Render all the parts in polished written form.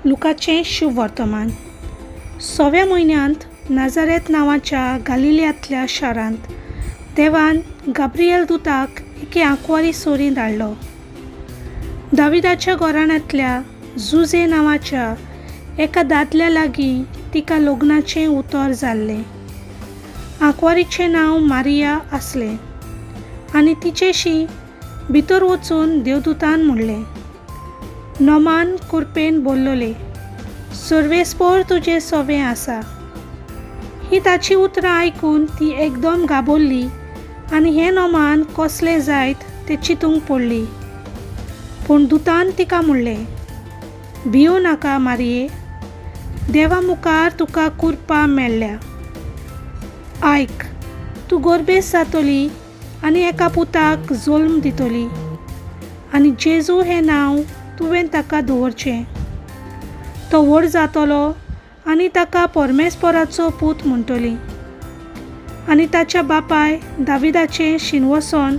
लुकाचें शुभवर्तमान. सव्या म्हयन्यांत नाजारेत नांवाच्या गालिलियांतल्या शारांत देवान गाब्रिएल दुताक एके आंकवारी सोरी धाडलो. दाविदाच्या घराण्यांतल्या जुझे नांवाच्या एका दादल्या लागीं तिका लग्नाचें उतर जाल्लें. आंकवारीचें नांव मारिया आसलें आनी तिचेशी भितर वचून देवदूतान म्हणलें, नोमान कुरपेन बोल्लोले, सर्वेस्पोर तुजें सवें आसा. ही ताची उतरां आयकून ती एकदम घाबरली आनी हें नोमान कसलें जायत तें चिंतूंक पडली. पूण दुतान तिका म्हणलें, भिवूं नाका मारिये, देवा मुखार तुका कुरपा मेळ्ळ्या. आयक, तूं गोरबेस जातली आनी एका पुताक जल्म दितली आनी जेजू हें नांव तुवें ताका दवरचें. तो व्हड जातलो आनी ताका परमेस्पराचो पूत म्हणटली आनी ताच्या बापाय दाविदाचें शिनवसन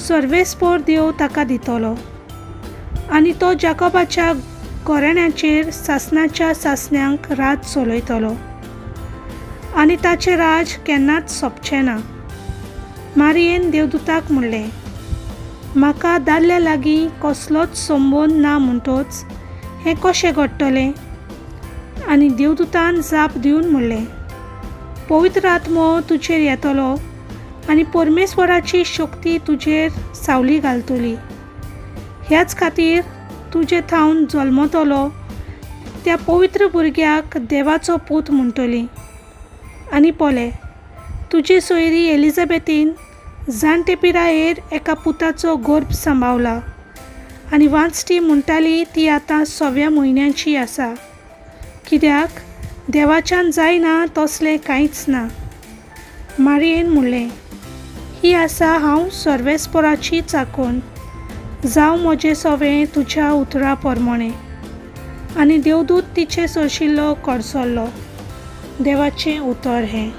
सर्वेस्पोर देव ताका दितलो आनी तो जाकोबाच्या घराण्याचेर सासणाच्या सासण्यांक राज चलयतलो आनी ताचें राज केन्नाच सोंपचें ना. मारियेन देवदूताक म्हणलें, म्हाका दादल्या लागीं कसलोच संबंद ना म्हणटोच हें कशें घडटलें? आनी देवदूतान जाप दिवन म्हणलें, पवित्र आत्मो तुजेर येतलो आनी परमेश्वराची शक्ती तुजेर सावली घालतली. ह्याच खातीर तुजे थावन जल्मतलो त्या पवित्र भुरग्याक देवाचो पूत म्हणटली. आनी पळय, तुजी सोयरी एलिझाबेथीन जाणटे पिरायेर एका पुताचो गर्भ सांबावला आनी वांचटी म्हणटाली ती आतां सव्या म्हयन्याची आसा. कित्याक देवाच्यान जायना तसलें कांयच ना. मारियेन म्हणलें, ही आसा हांव सर्वेस्पोराची चाकोन, जावं म्हजें सवें तुज्या उतरा प्रमाणें. आनी देवदूत तिचे सरशिल्लो कडसरलो. देवाचें उतर हें.